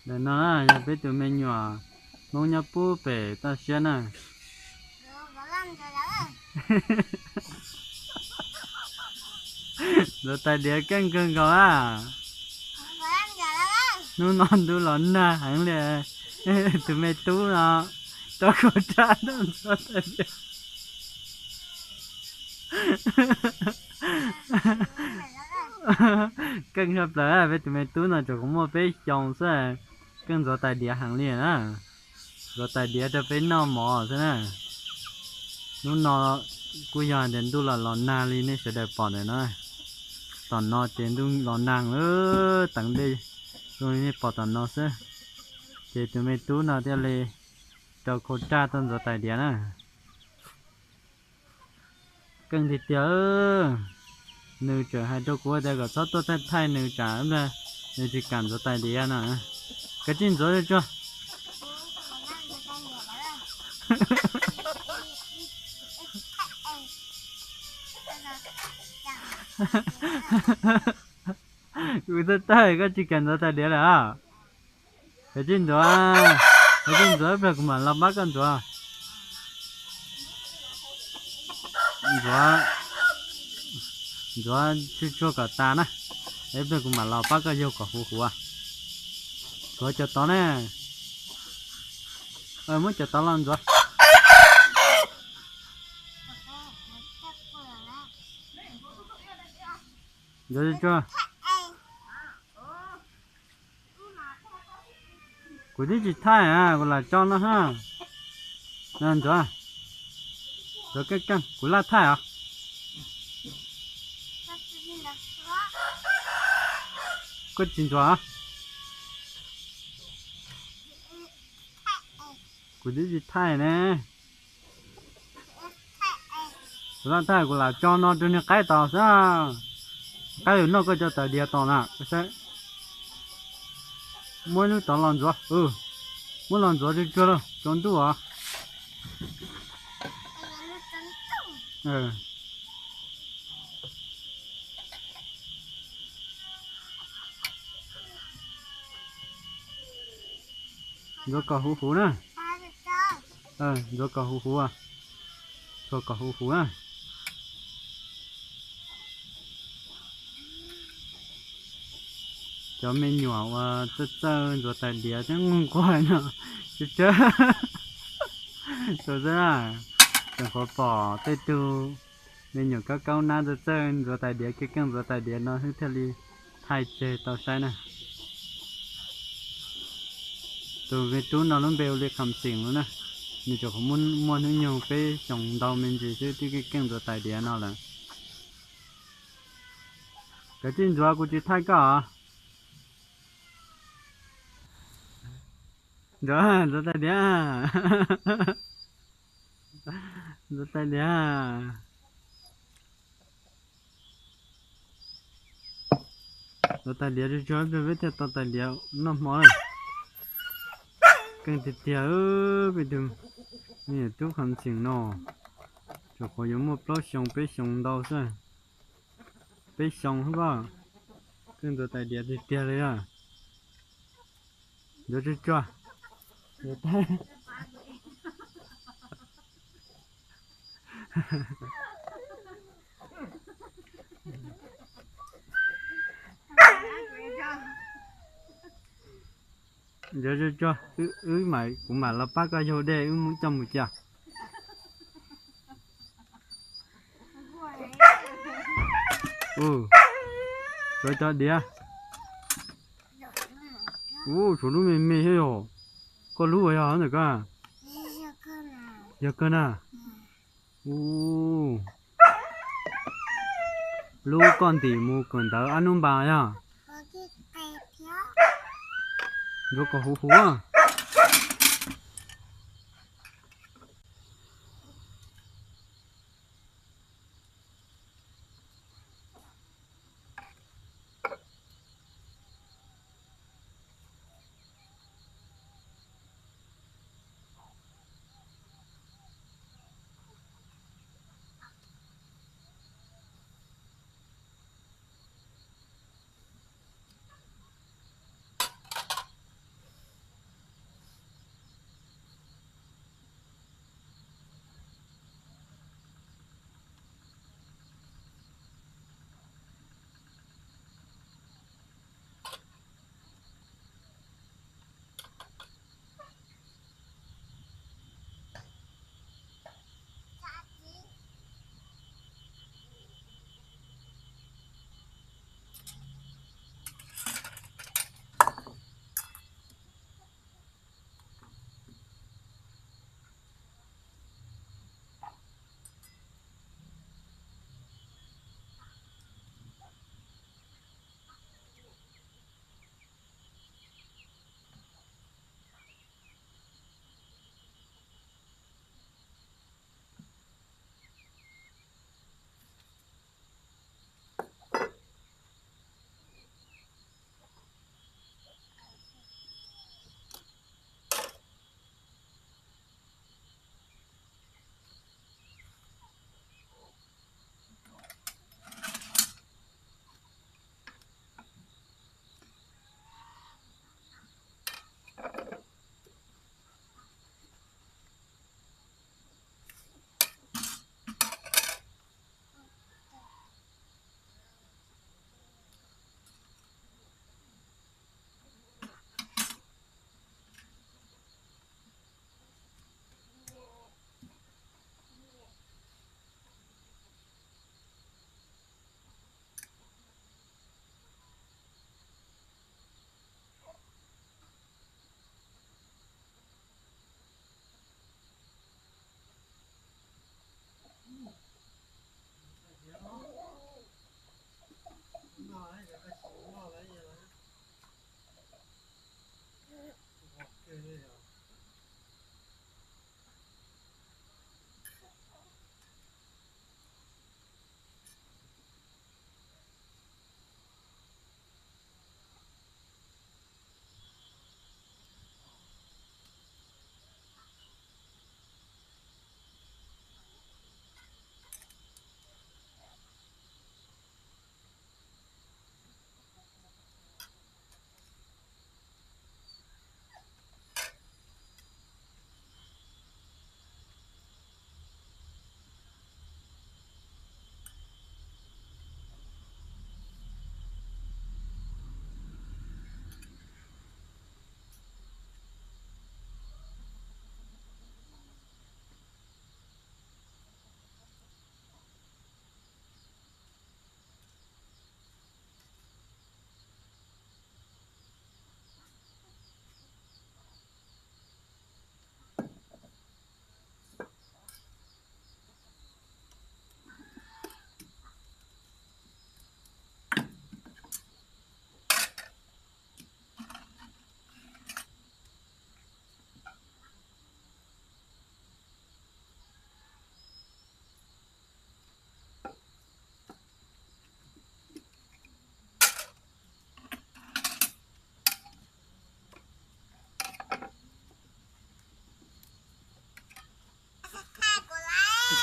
Ntawm no na yog peb tus me nyuam Hmoob nyob pub pem toj siab na. Ntxuav tais diav keej kawg nkaus a. Hnub no ntuj los nag heev li. Tus me tub no rau khau raj tuaj ntxuav tais diav. Keej tshaj plaws, peb tus me tub no tsuas muaj peb xyoos xwb, keej ntxuav tais diav heev li na. Ntxuav tais diav rau peb noj mov xwb na. Hnub no kuj yog tias ntuj los los nag li nej sawv daws pom ntawm no. Tom no ces ntuj los nag, teev dej zoo li nej pom tom no xwb. Ces tus me tub no thiaj li rau khau raj tuaj ntxuav tais diav na. Keej tiag tiag, nws tseem hais rau kuv tias kom txhob tuaj thaij thaij nws tsam nws tsis kam ntxuav tais diav no. Kav tsij ntxuav tsuag tsuag. Kuv thaij thaij koj tsis kam ntxuav tais diav lawm. Kav tsij ntxuav, kav tsij ntxuav ib pliag kuv mam los pab koj ntxuav. Ntxuav, ntxuav tsuag tsuag kom tas na, ib pliag kuv mam los pab koj yaug kom huv huv. Ntxuav cov tod ne, muab cov tod los ntxuav. Ntxuav tsuag tsuag. Kuv twb tsis thaij, kuv lam tso no ha. Ntxuav, ntxuav keej keej, kuv laj thaij os. Koj tsis ntxuav. Kuv twb tsis thaij ne. Kuv laj thaij, kuv lam tso no rau niag qaib tos xwb. Qaib yuav noj koj cov tais diav tos na, koj saib. Muab lub tod los ntxuav, muab los ntxuav tsuag tsuag lauj, tsaus ntuj os. Ntxuav kom huv huv na. Ntxuav kom huv huv, txhuam kom huv huv na. Cov me nyuam uas txawj txawj ntxuav tais diav thiab nquag nquag no, tsawg tsawg tus xwb na. Tseem qhuav pom tej tug me nyuam kaub kaub nab txawj txawj ntxuav tais diav, keej keej ntxuav tais diav no xwb thiaj li thaij tseg tau saib na. Tus me tub no lub npe hu li Kham Xeem no na, nws tseem qhuav muaj hnub nyoog peb xyoos ntau me ntsis xwb twb keej keej ntxuav tais diav no lawm. Kav tsij ntxuav, kuv tsis thaij koj os. Ntxuav, ntxuav tais diav. Ntxuav tais diav. Ntxuav tais diav tsuag tsuag peb thiaj tau tais diav noj hmo na. Keej tiag tiag, peb tus me nyuam tub Kham Xeem no tseem qhuav yuav muaj plaub xyoo peb xyoos ntau xwb. Peb xyoos xwb pob. Keej ntxuav tais diav tiag tiag li na. Ntxuav tsuag tsuag. Ntxuav tsuag tsuag, wb mam, kuv mam los pab koj yaug dej wb coj mus cia. Ua, tshuav cov diav. Ua, tshuav lub me me thiab yog. Koj lub ua yog ntawm koj? Yog kawg na. Ua, lub koj ntim mus kawm ntawv ob hnub npas yog. Ntxuav kom huv huv.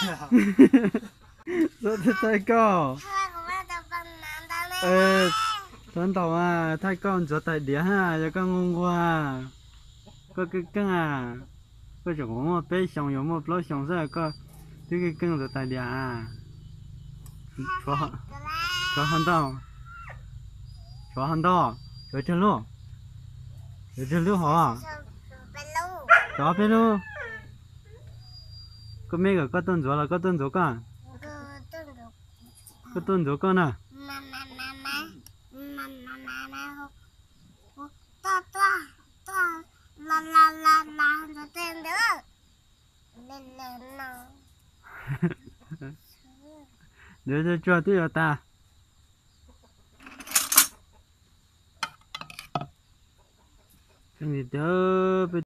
Txhob thaij koj. Txhob ntaus mas, thaij koj ntxuav tais diav ha, yog koj nquag nquag. Koj keej keej a, koj tseem muaj peb xyoos yuav muaj plaub xyoos xwb koj twb keej keej ntxuav tais diav a. Tshuav ho ntau, tshuav ho ntau, tshuav tsawg lub, tshuav tsawg lub hov, tshuav peb lub. Koj meb kom koj tuaj ntxuav los koj tuaj ntxuav koj? Koj tuaj ntxuav koj na. Ntawd tsuag twb yuav tas. Tseeb tiag tiag peb